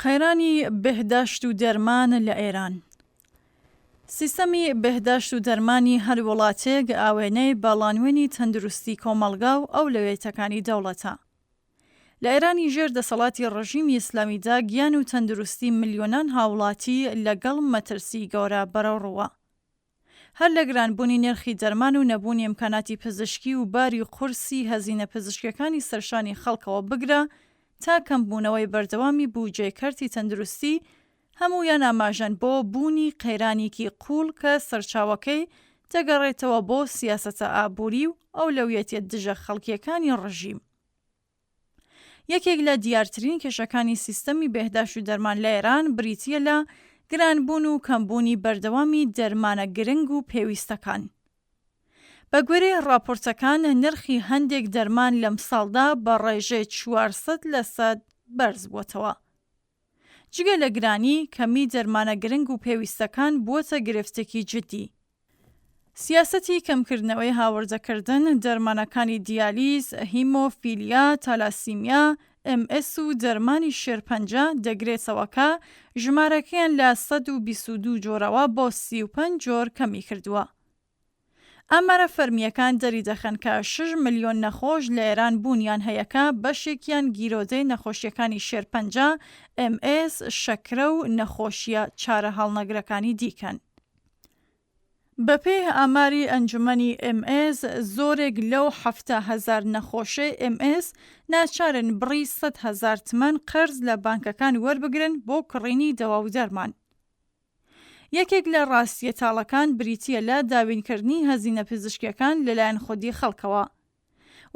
قەیرانی بێهداشت و دەرمان لە ئێران. سیستەمی بێهداشت و دەرمانی هەر وڵاتێک ئاوێنەی باڵانوێنی تەندروستی کۆمەڵگا و ئەولەوێتەکانی دەوڵەتە. لە ئێرانی ژێر دەسەڵاتی ڕژیمی ئیسلامیدا گیان و تەندروستی ملیۆنان هاوڵاتی لەگەڵ مەترسی گەورە بەرەوڕووە. هەر لە گرانبوونی نرخی دەرمان و نەبوونی ئیمکاناتی پزیشکی و باری قورسی هەزینە پزیشکیەکانی سەرشانی خەڵکەوە بگرە تا کەمبوونەوەی بەردەوامی بووجەی کەرتی تەندروستی هەموویان ئاماژەن بۆ بوونی قەیرانێکی قووڵ کە سەرچاوەکەی دەگەڕێتەوە بۆ سیاسەتە ئابووری و ئەولەویەتە دژە خەڵکیەکانی ڕژیم. یەکێک لە دیارترین کێشەکانی سیستەمی بێهداشت و دەرمان لە ئێران بریتییە لە گرانبوون و کەمبوونی بەردەوامی دەرمانە گرنگ و پێویستەکان. بەگوێرەی ڕاپۆرتەکان نرخی هەندێک دەرمان لەمساڵدا بە ڕێژەی 400 لەسەد بەرزبووەتەوە. جگە لە گرانی، کەمیی دەرمانە گرنگ و پێویستەکان بووەتە گرفتێکی جددی. سیاسەتی کەمکردنەوەی هاوردەکردن دەرمانەکانی دیالیز، هیمۆفیلیا، تالاسیمیا، ئێم ئێس و دەرمانی شێرپەنجە دەگرێتەوە کە ژمارەکەیان لە 122 جۆرەوە بۆ 35 جۆر کەمیکردووە. ئامارە فەرمییەکان دەریدەخەن کە شەش ملیۆن نەخۆش لە ئێران بوونیان هەیە کە بەشێکیان گیرۆدەی نەخۆشییەکانی شێرپەنجە، ئێم ئێس، شەکرە و نەخۆشییە چارەهەڵنەگرەکانی دیکەن. بەپێی ئاماری ئەنجومەنی ئێم ئێس، زۆرێک لەو 70 هەزار نەخۆشەی ئێم ئێس ناچارن بڕی 100 هەزار تمەن قەرز لە بانکەکان وەربگرن بۆ کڕینی دەوا و دەرمان. یەکێک لە ڕاستییە تاڵەکان بریتییە لە دابینکردنی هەزینە پزیشکییەکان لەلایەن خودی خەڵکەوە.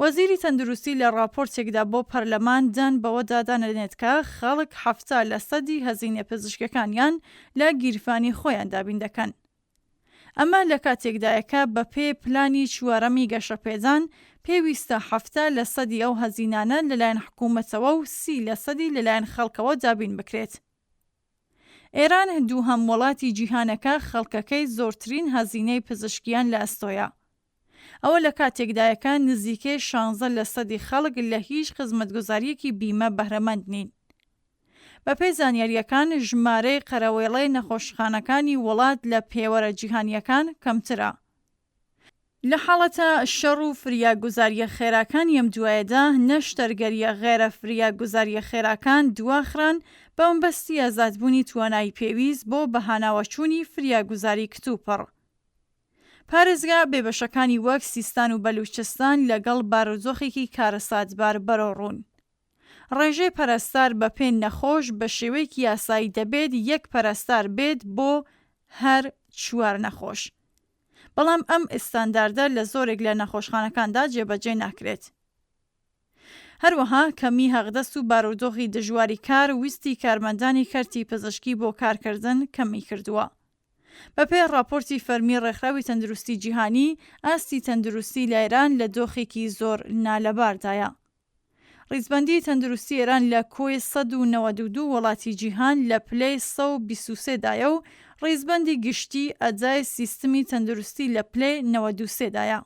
وەزیری تەندروستی لە ڕاپۆرتێکدا بۆ پەرلەمان دان بەوەدا دانەنێت کە خەڵک 70 لەسەدی هەزینە پزیشکیەکانیان لە گیرفانی خۆیان دابین دەکەن. ئەمە لە کاتێکدایە کە بەپێ پلانی چوارەمی گەشەپێدان پێویستە 70 لەسەدی ئەو هەزینانە لەلایەن حکوومەتەوە و 30 لەسەدی لەلایەن خەڵکەوە دابین بکرێت. ئێران دووهەم وڵاتی جیهانە کە خەڵکەکەی زۆرترین هەزینەی پزیشکیان لە ئەستۆیە. ئەوە لە کاتێکدایە کە نزیکەی 16 لەسەدی خەڵک لە هیچ خزمەتگوزارییەکی بیمە بەهرەمەند نین. بەپێی زانیارییەکان ژمارەی قەرەوێڵەی نەخۆشخانەکانی وڵات لە پێوەرە جیهانییەکان کەمترە. لە حاڵەتە شەڕ و فریاگوزارییە خێراکانی ئەم دوایەدا، نەشتەرگەرییە غەیرە فریاگوزارییە خێراکان دواخران بە مەبەستی ئازادبوونی توانایی پێویست بۆ بەهاناوەچوونی فریاگوزاری کتوپڕ. پارێزگا بێبەشەکانی وەک سیستان و بەلوچستان لەگەڵ بارودۆخێکی کارەساتبار بەرەوڕوون. ڕێژەی پەرستار بە پێ نەخۆش بە شێوەیەکی یاسایی دەبێت یەک پەرستار بێت بۆ هەر چوار نەخۆش. بەڵام ئەم ئیستانداردە لە زۆرێک لە نەخۆشخانەکاندا جێبەجێ ناکرێت. هەروەها کەمی هەقدەست و بارودۆخی دژواری کار ویستی کارمەندانی کەرتی پزیشکی بۆ کارکردن کەمی کردووە. بەپێی ڕاپۆرتی فەرمی ڕێکخراوی تەندروستی جیهانی، ئاستی تەندروستی لە ئێران لە دۆخێکی زۆر نالەباردایە. ڕیزبەندیی تەندروستی ئێران لە کۆی 192 وڵاتی جیهان لە پلەی 123 دایە و ڕیزبەندی گشتی ئەدای سیستمی تەندروستی لە پلەی 93 دایە.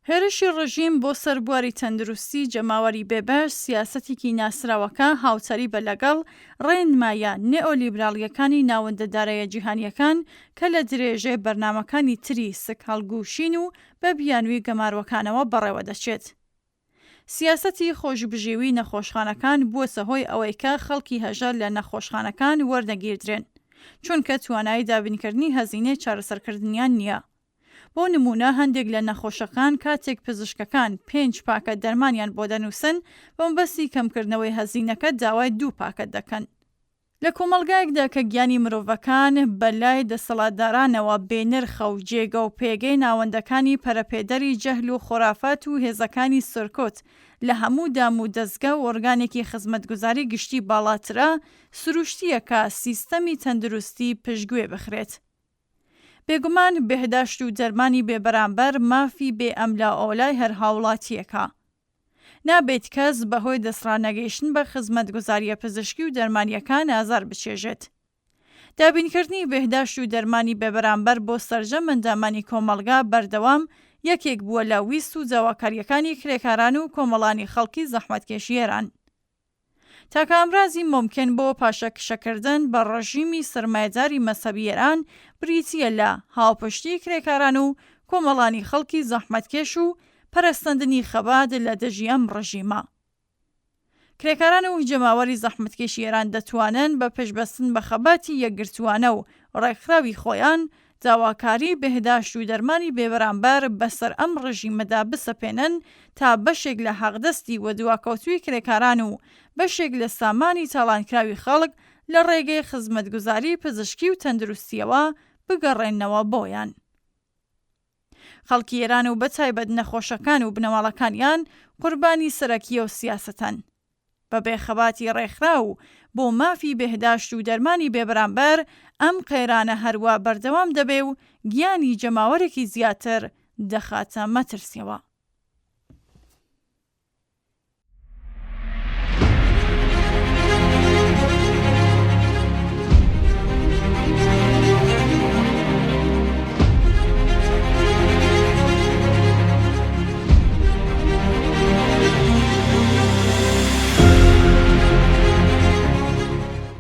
هێرشی ڕژیم بۆ سەر بواری تەندروستی جەماوەری بێبەش سیاسەتێکی ناسراوە کە هاوتەریبە لەگەڵ ڕێنمایە نئۆلیبراڵییەکانی ناوەندە دارایە جیهانییەکان کە لە درێژەی بەرنامەکانی تری سکهەڵگوشین و بە بیانووی گەمارۆکانەوە بەڕێوە دەچێت. سیاسەتی خۆشبژێوی نەخۆشخانەکان بووەتە هۆی ئەوەی کە خەڵکی هەژار لە نەخۆشخانەکان وەرنەگیردرێن، چونکە توانایی دابینکردنی هەزینەی چارەسەرکردنیان نییە. بۆ نموونە هەندێک لە نەخۆشەکان کاتێک پزیشکەکان پێنج پاکەت دەرمانیان بۆ دەنووسن، بەمەبەستی کەمکردنەوەی هەزینەکە داوای دوو پاکەت دەکەن. لە کۆمەڵگایەکدا کە گیانی مرۆڤەکان بە لای دەسەڵاتدارانەوە بێ نرخە و جێگە و پێگەی ناوەندەکانی پەرەپێدەری جەهل و خورافات و هێزەکانی سەرکوت لە هەموو دام و دەزگا و ئۆرگانێکی خزمەتگوزاری گشتی باڵاترە، سروشتییە کە سیستەمی تەندروستی پشتگوێ بخرێت. بێگومان بێهداشت و دەرمانی بێبەرامبەر مافی بێ ئەملاوئەولای هەر هاوڵاتییەکە. نابێت کەس بەهۆی دەستڕانەگەیشتن بە خزمەتگوزارییە پزیشکی و دەرمانییەکان ئازار بچێژێت. دابینکردنی بێهداشت و دەرمانی بێبەرامبەر بۆ سەرجەم ئەندامانی کۆمەڵگا بەردەوام یەکێک بووە لە ویست و داواکارییەکانی کرێکاران و کۆمەڵانی خەڵکی زەحمەتکێشی ئێران. تاکە ئامرازی مومکن بۆ پاشەکشەکردن بە ڕژیمی سەرمایەداری مەزهەبی ئێران بریتییە لە هاوپشتی کرێکاران و کۆمەڵانی خەڵکی زەحمەتکێش و پەرەسەندنی خەبات لە دژی ئەم ڕژیمە. کرێکاران و جەماوەری زەحمەتکێشی ئێران دەتوانن بە پشتبەستن بە خەباتی یەکگرتووانە و ڕێکخراوی خۆیان، داواکاری بێهداشت و دەرمانی بێبەرامبەر بەسەر ئەم ڕژیمەدا بسەپێنن تا بەشێک لە حەقدەستی وەدواکەوتووی کرێکاران و بەشێک لە سامانی تاڵانکراوی خەڵک لە ڕێگەی خزمەتگوزاری پزشکی و تەندروستییەوە بگەڕێننەوە بۆیان. خەڵکی ئێران و بەتایبەت نەخۆشەکان و بنەماڵەکانیان قوربانی سەرەکی ئەو سیاسەتەن. بە بێ خەباتی ڕێکخراو بۆ مافی بێهداشت و دەرمانی بێبەرامبەر، ئەم قەیرانە هەروا بەردەوام دەبێ و گیانی جەماوەرێکی زیاتر دەخاتە مەترسیەوە.